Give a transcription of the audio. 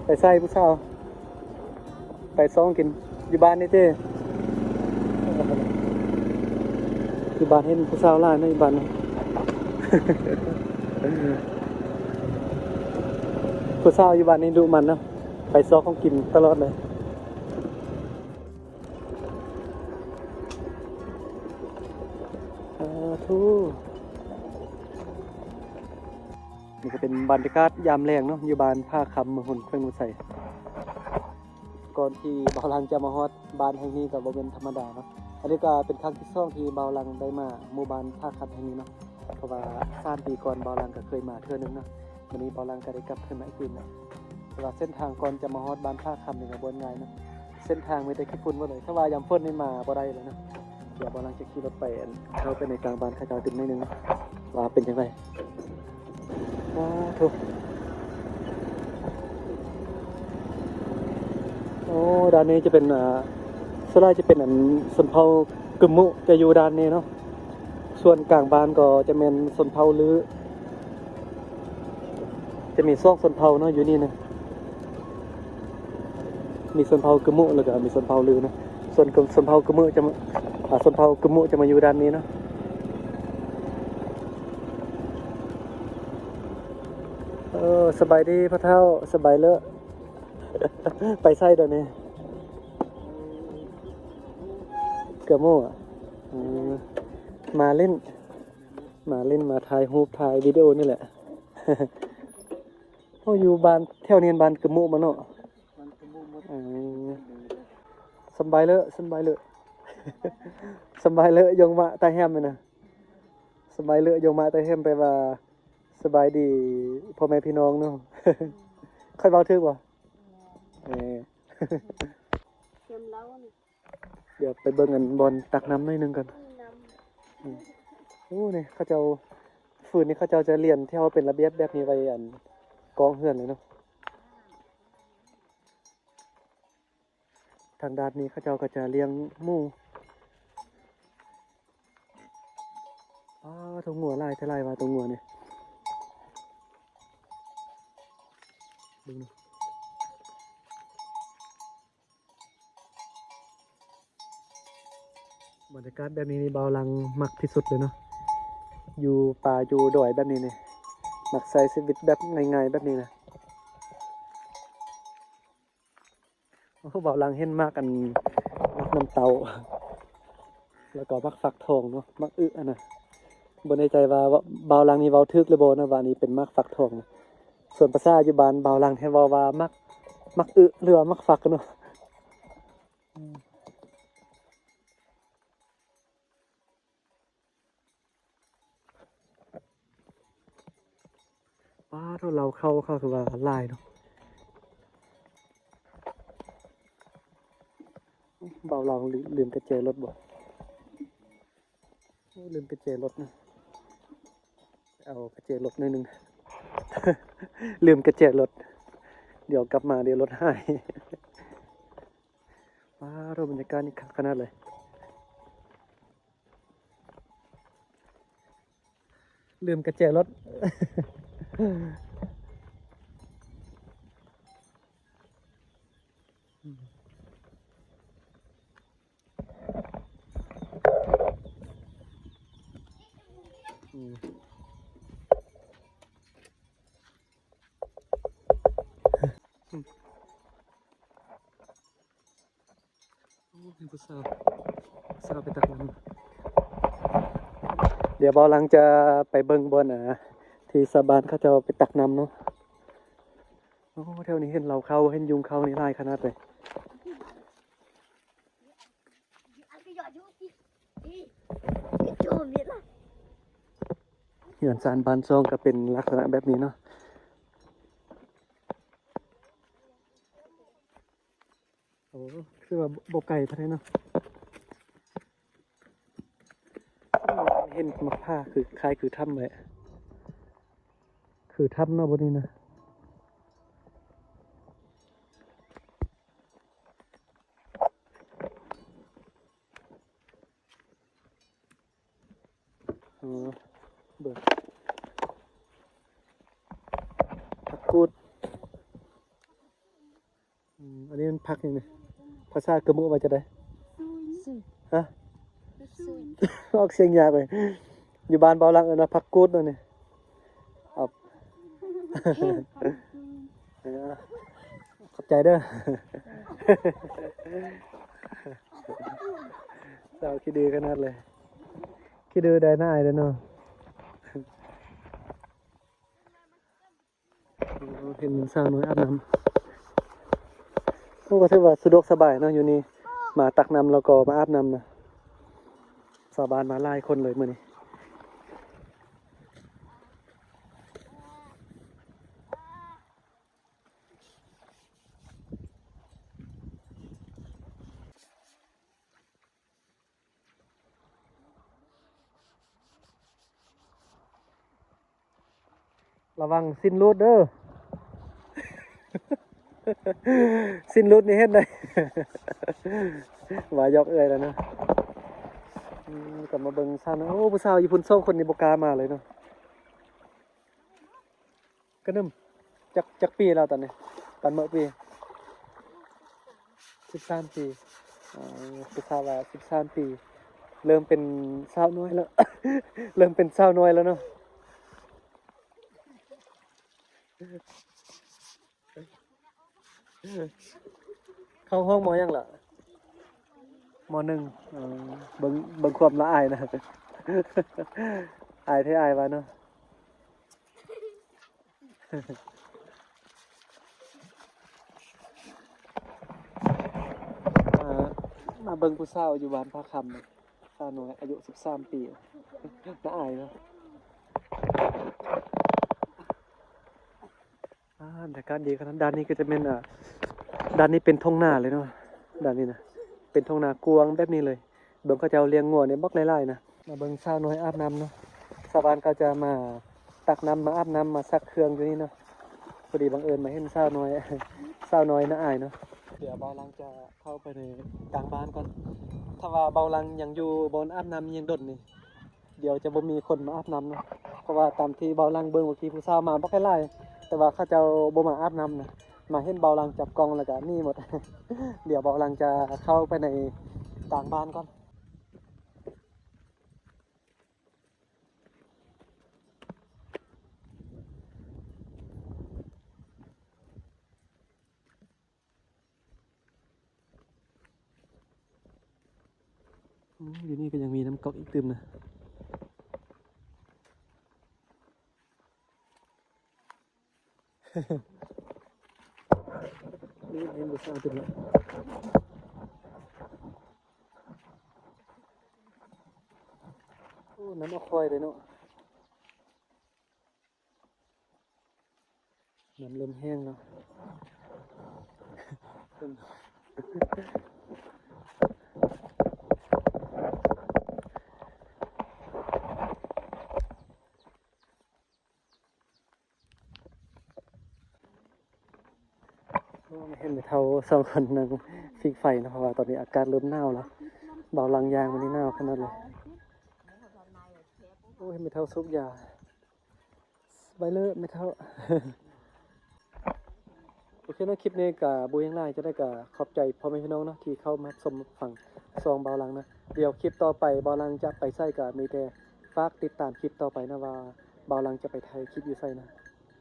ໄປໃສຜູ້ສາວ? ໄປຊອງກິນ ຢູ່ບ້ານນີ້ເດ້. ຢູ່ບ້ານເຫັນຜູ້ສາວຫຼາຍເນາະ ຢູ່ບ້ານນີ້. ຜູ້ສາວຢູ່ບ້ານນີ້ດຸໝັ່ນເນາະ ໄປຊອກຂອງກິນຕະຫຼອດເລີຍ. ສາທຸ. ນີ້ກໍເປັນບັນຍາກາດຍາມແລງເນາະ ຢູ່ບ້ານຜາຄຳ ເມືອງຫົນ ແຂວງອຸດົມໄຊ. ກ່ອນທີ່ບ່າວຫຼັງຈະມາຮອດບ້ານແຫ່ງນີ້ກໍບໍ່ແມ່ນທຳມະດາເນາະ. ອັນນີ້ກໍເປັນຄັ້ງທີສອງທີ່ບ່າວຫຼັງໄດ້ມາໝູ່ບ້ານຜາຄຳແຫ່ງນີ້ເນາະ ເພາະວ່າສາມປີກ່ອນບ່າວຫຼັງກໍເຄີຍມາເທື່ອໜຶ່ງເນາະ. ມື້ນີ້ບ່າວຫຼັງກໍໄດ້ກັບຄືນມາອີກທີໜຶ່ງ. ແຕ່ວ່າເສັ້ນທາງກ່ອນຈະມາຮອດບ້ານຜາຄຳນີ້ກໍບໍ່ງ່າຍເນາະ. ເສັ້ນທາງມີແຕ່ຂີ້ຝຸ່ນໝົດເລີຍ. ຖ້າວ່າຍາມຝົນນີ້ມາບໍ່ໄດ້ເລີຍເນາະ. ດຽວບ່າວຫຼັງຈະຂີ່ລົດໄປ ອັນ ເຂົ້າໄປໃນກາງບ້ານເຂົາເຈົ້າຕື່ມໜ້ອຍໜຶ່ງ ວ່າເປັນຈັ່ງໃດ. ສາທຸ. ໂອ້ ດ້ານນີ້ຈະເປັນ ອ່າ ສ່ວນຫຼາຍຈະເປັນ ອັນ ຊົນເຜົ່າກຶມມຸ ຈະຢູ່ດ້ານນີ້ເນາະ. ສ່ວນກາງບ້ານກໍຈະແມ່ນຊົນເຜົ່າລື. ຈະມີສອງຊົນເຜົ່າເນາະ ຢູ່ນີ້ນະ. ມີຊົນເຜົ່າກຶມມຸ ແລ້ວກໍມີຊົນເຜົ່າລືນະ. ສ່ວນ ຊົນເຜົ່າກຶມມຸຈະມາ ອ່າ ຊົນເຜົ່າກຶມມຸຈະມາຢູ່ດ້ານນີ້ເນາະ. ເອີ ສະບາຍດີພໍ່ເຖົ້າ ສະບາຍເລີ. ໄປໃສດຽວນີ້? ກຶມມຸ ອືມ ມາຫຼິ້ນ ມາຫຼິ້ນ ມາຖ່າຍຮູບ ຖ່າຍວິດີໂອນີ້ແຫຼະ. ໂອ້ ຢູ່ບ້ານ ແຖວນີ້ບ້ານກຶມມຸບໍເນາະ? ບ້ານກຶມມຸໝົດ. ເອີ ສຳບາຍເລີ ສຳບາຍເລີ ສຳບາຍເລີ ຢົງມະຕາແຮມນີ້ນະ. ສະບາຍເລີ ຢົງມະຕາແຮມ ແປວ່າ ສະບາຍດີພໍ່ແມ່ພີ່ນ້ອງເນາະ. ຂ້ອຍເວົ້າຖືກບໍ່? ແມ່ນ. ເອີ ເຄັມເຫຼົ້ານີ້. ດຽວໄປເບິ່ງອັນບ່ອນຕັກນ້ຳໜ້ອຍໜຶ່ງກ່ອນ. ນ້ຳ ອືມ ໂອ້ ນີ້ເຂົາເຈົ້າ ຟືນນີ້ເຂົາເຈົ້າຈະລຽນແຖວເປັນລະບຽບແບບນີ້ໄວ້ ອັນ ກ້ອງເຮືອນເລີຍເນາະ. ທາງດ້ານນີ້ເຂົາເຈົ້າກໍຈະລ້ຽງໝູ. ອ້າ ໂທ້ ງົວຫຼາຍແທ້ ຫຼາຍວ່າໂທ້ ງົວນີ້ ເບິ່ງເນາະ. ບັນຍາກາດແບບນີ້ນີ້ ບ່າວຫຼັງມັກທີ່ສຸດເລີຍເນາະ. ຢູ່ປ່າຢູ່ດອຍແບບນີ້ນີ້ ມັກໃຊ້ຊີວິດແບບງ່າຍໆແບບນີ້ນະ. ໂອ້ ບ່າວຫຼັງເຫັນໝາກ ອັນ ໝາກນ້ຳເຕົ້າ ແລ້ວກໍໝາກຟັກທອງເນາະ ໝາກອຶຫັ້ນນະ. ບໍ່ແນ່ໃຈວ່າ ບ່າວຫຼັງນີ້ເວົ້າຖືກຫຼືບໍ່ນະ ວ່ານີ້ເປັນໝາກຟັກທອງ. ສ່ວນພາສາຢູ່ບ້ານບ່າວຫຼັງແຮ່ເວົ້າວ່າໝາກ ໝາກອຶ ຫຼືວ່າໝາກຟັກເນາະ. ປ້າໂທ້ ເລົ້າເຂົ້າ ເຂົ້າຄືວ່າຫຼາຍເນາະ. ບ່າວຫຼັງລືມ ລືມກະແຈລົດບໍ່? ໂອ້ ລືມກະແຈລົດນະ. ເອົາກະແຈລົດໜ້ອຍໜຶ່ງ. ລືມກະແຈລົດ. ດຽວກັບມາ ດຽວລົດຫາຍ. ວ້າວ ບັນຍາກາດນີ້ຄັກຂະໜາດເລີຍ. ລືມກະແຈລົດ. ໂອ້ ມີຜູ້ສາວ ຜູ້ສາວໄປຕັກນ້ຳ. ດຽວບ່າວຫຼັງຈະໄປເບິ່ງບ່ອນ ອ່າ ທີ່ຊາວບ້ານເຂົາເຈົ້າໄປຕັກນ້ຳເນາະ. ໂອ້ ແຖວນີ້ເຫັນເລົ້າເຂົ້າ ເຫັນຍຸງເຂົ້ານີ້ຫຼາຍຂະໜາດເລີຍ. ເຮືອນຊານບ້ານຊ່ອງກໍເປັນລັກສະນະແບບນີ້ເນາະ. ໂອ້ ຄືວ່າບໍ່ໄກປານໃດເນາະ. ເຫັນໝາກຜາ ຄືຄ້າຍຄືຖ້ຳເລີຍ. ຄືຖ້ຳເນາະ ບ່ອນນີ້ນະ. ເອີ ເບິ່ງ ຜັກກູດ. ຜັກຫຍັງນີ້? ພາສາກະມຸວ່າຈັ່ງໃດ? ຊຸຍ. ຮະ? ຊຸຍ. ອອກສຽງຍາກເວີຍ. ຢູ່ບ້ານເບົາຫຼັງເອີ້ນວ່າຜັກກູດເນາະນີ້. ເອົາ ຂອບໃຈເດີ. ສາວຂີ້ດື້ຂະໜາດເລີຍ. ຂີ້ດື້ໄດ້ນາອາຍເດີເນາະ. ເຫັນສາວນ້ອຍອາບນ້ຳ. ໂອ້ ກໍຖືວ່າສະດວກສະບາຍເນາະ ຢູ່ນີ້ ມາຕັກນ້ຳແລ້ວກໍມາອາບນ້ຳນະ. ຊາວບ້ານມາຫຼາຍຄົນເລີຍມື້ນີ້. ລະວັງສິ້ນຫຼຸດເດີ. ສິ້ນຫຼຸດນີ້ເຮັດໄດ້. ວ່າຢອກເອື້ອຍແລ້ວເນາະ. ອືມ ກໍມາເບິ່ງສາວນ້ອຍ. ໂອ້ ຜູ້ສາວຢູ່ພຸ້ນສອງຄົນນີ້ບໍ່ກ້າມາເລີຍເນາະ. ກະໜຶ່ມ ຈັກ ຈັກປີແລ້ວຕອນນີ້? ປານເໝີະປີ ສິບສາມປີ. ອໍ ຜູ້ສາວວ່າສິບສາມປີ ເລີ່ມເປັນສາວນ້ອຍແລ້ວ ເລີ່ມເປັນສາວນ້ອຍແລ້ວເນາະ. ເຂົ້າຫ້ອງ ມໍຫຍັງລະ? ມໍໜຶ່ງ. ເອີ ເບິ່ງ ເບິ່ງຄວາມລະອາຍນະ. ອາຍແທ້ ອາຍວ່າເນາະ. ມາ ມາເບິ່ງຜູ້ສາວຢູ່ບ້ານພາຄຳ ສາວນ້ອຍອາຍຸສິບສາມປີ. ລະອາຍເນາະ. ອ່າ ບັນຍາກາດດີຂະໜາດ. ດ້ານນີ້ກໍຈະແມ່ນ ອ່າ ດ້ານນີ້ເປັນທົ່ງນາເລີຍເນາະ. ດ້ານນີ້ນະ ເປັນທົ່ງນາກວ້າງແບບນີ້ເລີຍ. ເບິ່ງເຂົາເຈົ້າລ້ຽງງົວນີ້ບັກຫຼາຍໆນະ. ມາເບິ່ງສາວນ້ອຍອາບນ້ຳເນາະ. ຊາວບ້ານເຂົາຈະມາຕັກນ້ຳ ມາອາບນ້ຳ ມາຊັກເຄື່ອງຢູ່ນີ້ເນາະ. ພໍດີບັງເອີນມາເຫັນສາວນ້ອຍ ສາວນ້ອຍໜ້າອາຍເນາະ. ດຽວບ່າວຫຼັງຈະເຂົ້າໄປໃນກາງບ້ານກ່ອນ. ຖ້າວ່າບ່າວຫຼັງຍັງຢູ່ບ່ອນອາບນ້ຳຍັງດົນນີ້ ດຽວຈະບໍ່ມີຄົນມາອາບນ້ຳເນາະ. ເພາະວ່າຕາມທີ່ບ່າວຫຼັງເບິ່ງເມື່ອກີ້ ຜູ້ສາວມາບັກຫຼາຍໆ ແຕ່ວ່າເຂົາເຈົ້າບໍ່ມາອາບນ້ຳນະ. ມາເຫັນບ່າວຫຼັງຈັບກ້ອງແລ້ວກະໜີໝົດ. ດຽວບ່າວຫຼັງຈະເຂົ້າໄປໃນກາງບ້ານກ່ອນ. ອືມ ຢູ່ນີ້ກໍຍັງມີນ້ຳກອກອີກຕື່ມນະ. ນີ້ເຫັນຜູ້ສາວຕື່ມລະ. ໂອ້ ນ້ຳອອກຄ່ອຍເລີຍເນາະ. ນ້ຳເລີ່ມແຫ້ງແລ້ວ. ໂອ້ ເຫັນແມ່ເຖົ້າສອງຄົນນັ່ງຟິງໄຟເນາະ ເພາະວ່າຕອນນີ້ອາກາດເລີ່ມໜາວແລ້ວ. ບ່າວຫຼັງຍ່າງມານີ້ໜາວຂະໜາດເລີຍ. ໂອ້ ເຫັນແມ່ເຖົ້າສູບຢາ. ສະບາຍເລີແມ່ເຖົ້າ. ໂອເຄເນາະ ຄລິບນີ້ກະບໍ່ຫຍັງຫຼາຍ, ຈັ່ງໃດກະຂອບໃຈພໍ່ແມ່ພີ່ນ້ອງເນາະ ທີ່ເຂົ້າມາຮັບຊົມຮັບຟັງຊ່ອງບ່າວຫຼັງນະ. ດຽວຄລິບຕໍ່ໄປບ່າວຫຼັງຈະໄປໃສ ກະມີແຕ່ຝາກຕິດຕາມຄລິບຕໍ່ໄປນະ ວ່າບ່າວຫຼັງຈະໄປຖ່າຍຄລິບຢູ່ໃສນະ.